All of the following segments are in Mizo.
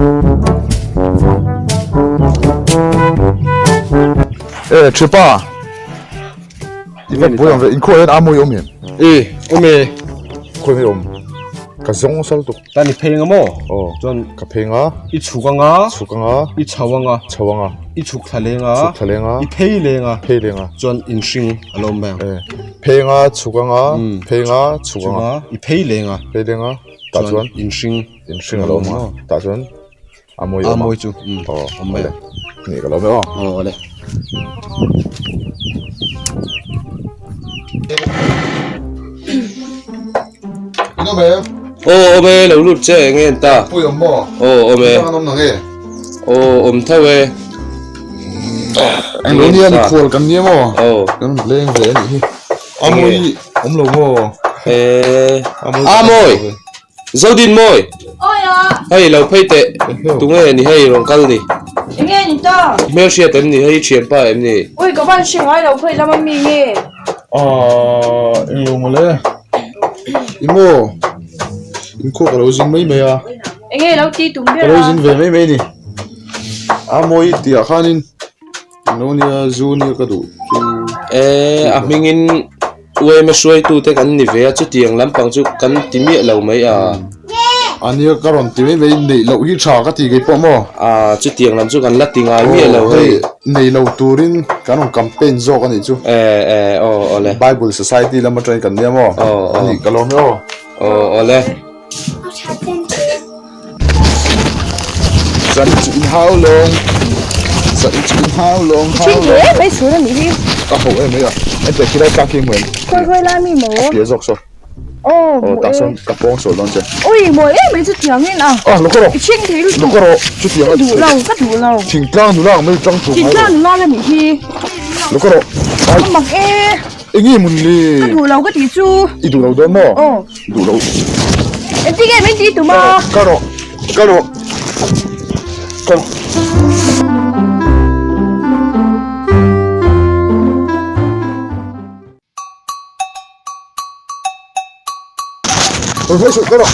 E thipa I va pui ang ve inkhawh hian a mawi awm em? E awm e. Khawi mai awm ka zawng sal tuk. Tan i phei anga maw? Aw Chuan ka phei anga. I chhuk anga. Chhuk anga. I chho anga. Chho anga. I chhuk thla leng a. Chhuk thla leng a. I phei leng a. Phei leng a. Chuan inhring a lo awm mai ang. E phei anga chhuk anga phei anga chhuk anga. I phei leng a. Phei leng a tah chuan inhring inhring a lo awm a tah chuan a mawi awm a. A mawi chu aw awm mai ang. Ni ka lo awm e aw. Aw awle. In awm em? Aw awm e lo lut che eng nge ta? Pui awm maw? Aw awm e. An awm nang e? Aw awm tho e. Eng lo nia mikhual kan nia maw? Aw. Kan rawn leng ve anih hi. A mawi awm lo maw? E a mawi. Zodin mawi. Awi a. Hei lo phei teh. Tunge ni hei rawn kal ni? Enge ni ta? Hmelhriat em ni hei thianpa em ni? Ui ka van hre ngai lo phei lam ami nge? Aaa eng lo mawle. I maw? Inkhawh ka lo zin mai mai a. Enge lo ti tum ber a? Ka lo zin ve mai mai ni. A mawi tih ah khanin eng lo nia zu nia ka duh chu. E a hmingin UMA hruaitute kan ni ve a, chutiang lampang chu kan ti miah lo mai a. A nia ka rawn ti mai mai, neih loh hi tha ka ti kei pawh maw? A, chutiang lam chu kan la ti ngai miah lo hei. Nei lo turin kan rawn campaign zawk a nih chu. E, e, aw, awle. Bible Society lam atangin kan nia maw? Aw, aw. A nih ka lawm e aw. Aw, awle. Zan chu in hau lawng Zan chu in hau lawng hau Thin lawng hle mai chhun a nih hi. Ka ho em mai a Ente khilai tlak hi hmu em? Khawi khawi lai mi maw? A piah zawk saw. Aw hmu e. Tah sawn ka pawng sawl dawn che. Ui mawi em mai chutiang in a. Ah lo ka rawh. I chhing thei lutuk. Lo ka rawh chutiang a. Ka duh lo ka duh lo. Thingtlang nula ang mai tang tur ngai lo. Thingtlang nula la nih hi. Lo ka rawh. A mak e. Enge mun le? Ka duh lo ka tih chu. I duh lo dawn maw? Aw. Duh lo. Engtin nge min tih tum a? Ka rawh. Ka rawh. Ka rawh. Ka rawh.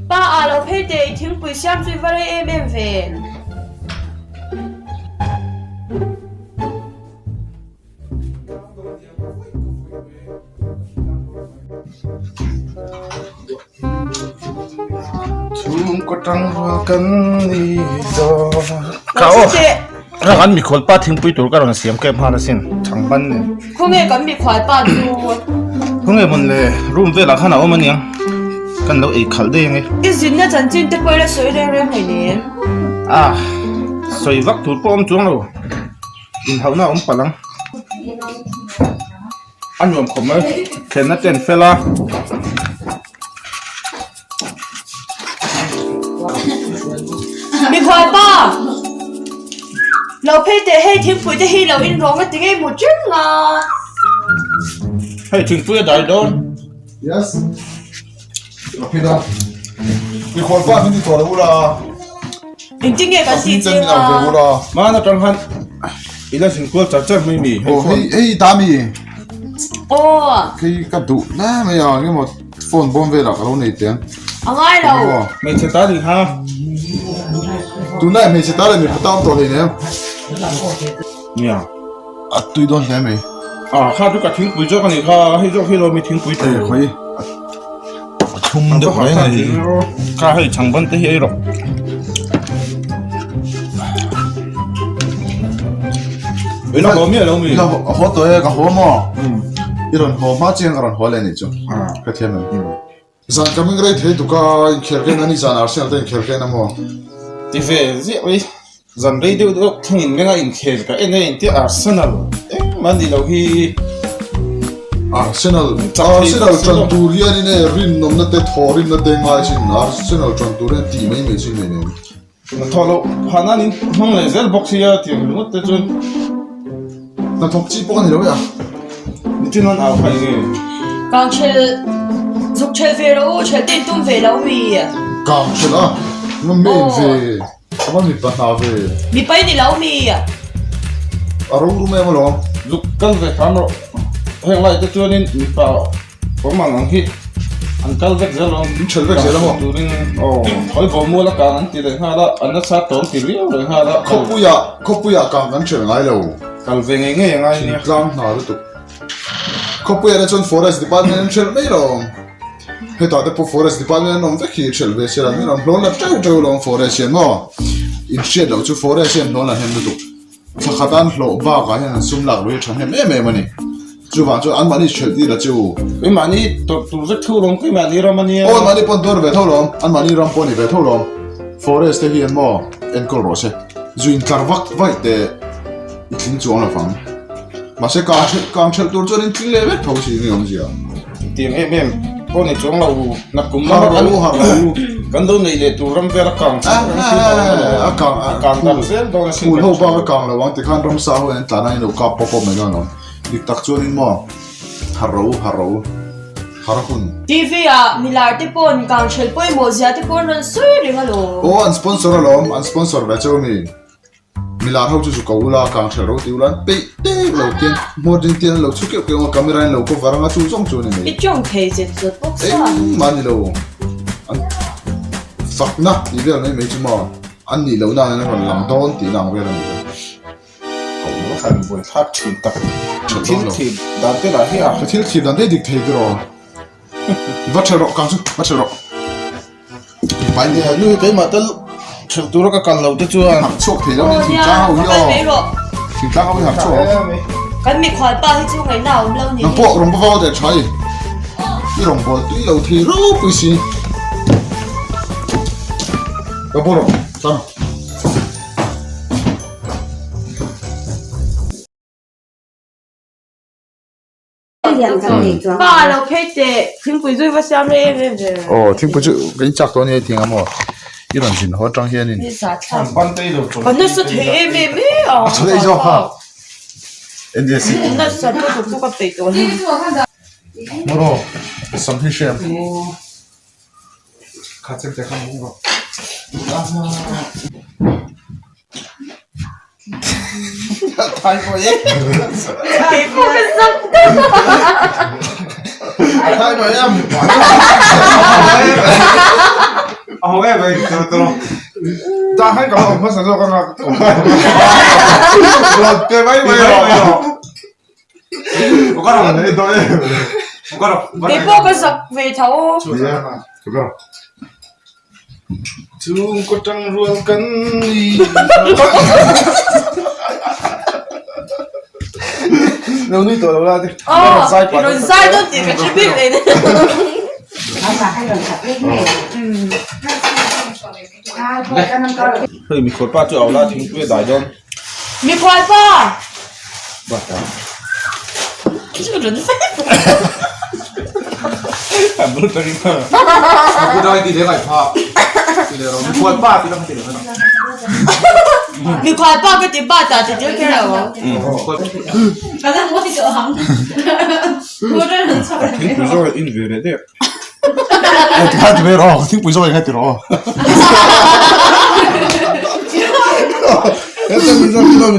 Pa ah lo phei teh i thingpui siam chu i va rei em em ve. Chhungkaw tangrual kan ni dawn. Ka aw rang an mikhual pa thingpui tur ka rawn siam kep nghal asin chhang ban nen. Khawnge kan mikhual pa chu? Khawnge mawn le room velah khan a awm aniang kan lo ei khalh daih ange. I zinna chanchin te pawh ila sawi reng reng hleinem. Ah sawi vak tur pawh awm chuang lo. Inhauhna a awm palh ang. A nuam khawp mai. Thlenna te an fel a. Mikhual pa! Lo phei teh hei thingpui te hi lo in rawng a ti ngei mu reng a. Hei thingpui a dai dawn. Yes. Lo phei dawn. Mikhual pa min ti tawh lo ula. Engtin nge kan tih chiang a? Hmana tang khan i la zin kual char char mai mi hei phone. Hei ta mi. Aw. Hei ka duh hle mai a eng emaw phone bawm velah ka lo nei teh ang. A ngai lo. Hmeichhe ta nih kha. Tunlai hmeichhe ta leh mipa ta awm tawh hleinem. Nia. A tui dawn hle mai. A kha chu ka thingpui zawk a nih kha hei zawk hi lo mi thingpui tur. Hei khawi. A thum deuh reng a ni. Kha hei chhangban te hi ei rawh. I la haw miah lo mi? La haw tawh e, ka haw maw? I rawn haw hma chiang ka rawn haw leh anih chu. Ka thiam em? Zan ka meng rei thei tuk a, inkhel ken a ni zan Arsenal te inkhel ken a maw? Ti ve ziah mai. Zan rei deuh deuh thlengin menga inkhel ka en a intia Arsenal engmah ni lo hi. Arsenal Arsenal tan tur hianin e rinawmna te thawhrimna te ngai chin Arsenal tan tur hian tih mai mai chin nei nen. Hnathawh loh phah nan in hmang leh zel bawk sia tiang ringawt te chuan. Hnathawk chi pawh a ni lo e a. Nitin an au kha enge? Kang ṭhelh zuk ṭhelh ve rawh u, ṭhelh te in tum ve lo mi? Kang ṭhelh a, nga main ve, a va mipa hna ve. Mipa i ni lo mi? A rorum em alawm. Zuk kal ve hram rawh, heng lai te chuanin mipa Awm ang ang hi an kal vek zel ang. An ṭhelh vek zel a maw? Turin aw khawi bawm mual a kang an ti leh nghal a, an nasa tawm ti riau leh nghal a. Khawpuiah khawpuiah kang kan ṭhelh ngai lo. Kal ve ngei ngei a ngai nia. Thingtlang hna lutuk. Khawpuiah te chuan Forest Department an ṭhelh mai lo. Hetah te pawh Forest Department an awm vek hi ṭhelh ve se la min rawn hlawn la ṭeuh ṭeuh lo ang Forest hian maw? Inhriat loh chu Forest hian hlawn la hnem lutuk. Thla khat an hlawh bakah hian an sum lak lui a tha hnem em em a ni. Chuvang chuan anmahni hrelh tir la chu. Keimahni tawrh tur vek tho lawm, keimahni ram a nia. Aw, anmahni pawh an tuar ve tho lawm, anmahni ram pawh a ni ve tho lawm. Forest te hian maw enkawl rawh se, zu intlar vak vaih teh i tling chuang lo vang. Mahse kang hrelh kang hrelh tur chuan in tling leh vek tho si ni awmzia. Tiang em em pawh ni chuang lo nakum lama kan kan lo neih leh tur ram vel a kang chu kan thil a awm alawm a kang a kang dang zel dawn asin phul ho bak a kang lo ang tikhan ramsa ho in an tlan a in lo kap pawp pawp mai dawn alawm dik tak chuan in maw har ro har ro har hun. TV ah milar te pawn kang hrelh pawimawh zia te pawn rawn sawi reng alawm. Aw an sponsor alawm an sponsor ve cheu mi. Milar ho chu zu ko ula, kang hrelh ro ti ula, an peih tep lo tian hmuar ding tian an lo chhu keuh keuh ang a, camera in lo cover ang a, chu zawng chu a ni mai. I tawng thei zet zawt bawk sa. Engmah a ni lo. An fakna tih vel mai mai chu maw an nih loh nan an rawn lang dawn tihna ang vel a ni lo. Kan buai thlak thin tak. Thil thih dan te lah hi a. Ka thil thih dan te dik thei tiraw. Va ṭhelh rawh kang chu, va ṭhelh rawh. Nu keimah tal ṭhelh tura ka kal lo te chuan. Harh chhuak thei lo ni thingtlang ho hi aw. Thingtlang ho hi harh chhuak ang. Kan mikhual pa hi chu ngaihna a awm lo ni. Nang pawh rawn va vau teh tha i. I rawn bawl tui lo thei ropui si. Ka bawr rawh tlang. Pa lo phei teh thingpui zui va siam rei em em ve. Aw thingpui chu ka in chak tawh a nia thing a maw i rawn zin haw atang hianin. Ka nasa thei em em e a. A tha daih zawk kha. NDC. Nasa lutuk chu ka peih tawh lo. Maw sam hi hriam. Kha chem te kha hmang rawh. Thai pawh e. Thai pawh ka zak. Thai pawh em. A ho em ai tro tro. Ta hai ka awm hmasa zawk anga. Rawn pe mai mai rawh. Kei pawh ka zak ve tho. Chhungkaw tang rual kan ni. Lo nui tawh lo la te. Aw, i rawn zai dawn tih ka hre bik leh. Hei mikhual pa chu a awla thingpui a dai dawn. Mikhual pa! Mikhual pa ka ti pa ta ti tir kher lo. Thingpui zawk in ve leh deuh. Tikhan ti ve rawh, thingpui zawk in kha ti rawh.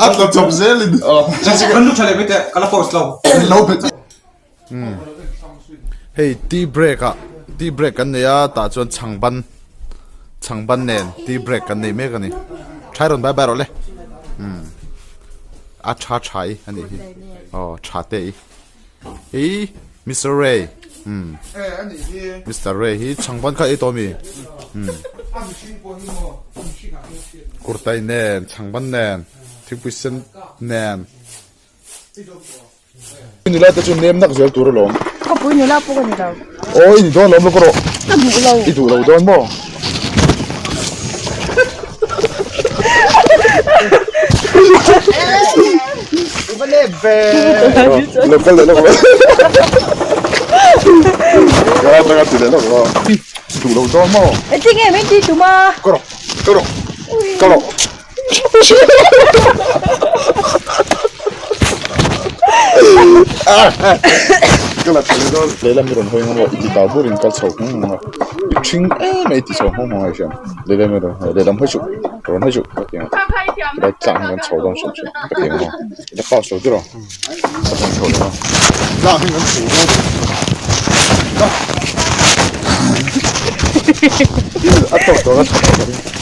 A tla chawp zel in. Hei tea break ah tea break kan nei a tah chuan chhang ban chhang ban nen tea break kan nei mek a ni. Try rawn bai bai rawh le. A tha tha i a nih hi. Aw tha te i. Hi Mister Ray umm Mister Ray hi chhangban kha ei tawh ami umm kurtai nen chhangban nen thingpui sen nen nula te chu nem nak zel tur alawm khawpui nula pawh ka ni lo aw i ni dawn alawm lawk rawh ka duh lo i duh lo dawn maw Lo kal leh lawk rawh. Ka atanga ti leh lawk rawh. Duh lo dawn maw? Engtin nge min ti tum a? Ka rawh, ka rawh, ka rawh. Ka la thei dawn. Lehlam i rawn hawi ngam a, i ti tau burin kal chho nghawng nghawng a, i ṭhing em mai i ti chho nghawng nghawng a i hriam. Lehlam i rawn hawi, lehlam hawi suh, rawn hawi suh ka ti ang a, tilai tlang hi kan chho dawn hrim hrim ka ti ang aw. I la pause lo tir aw, ka rawn chho leh ang. Tlang hi kan chho dawn. A tawk tawh a tha tawh ka ring.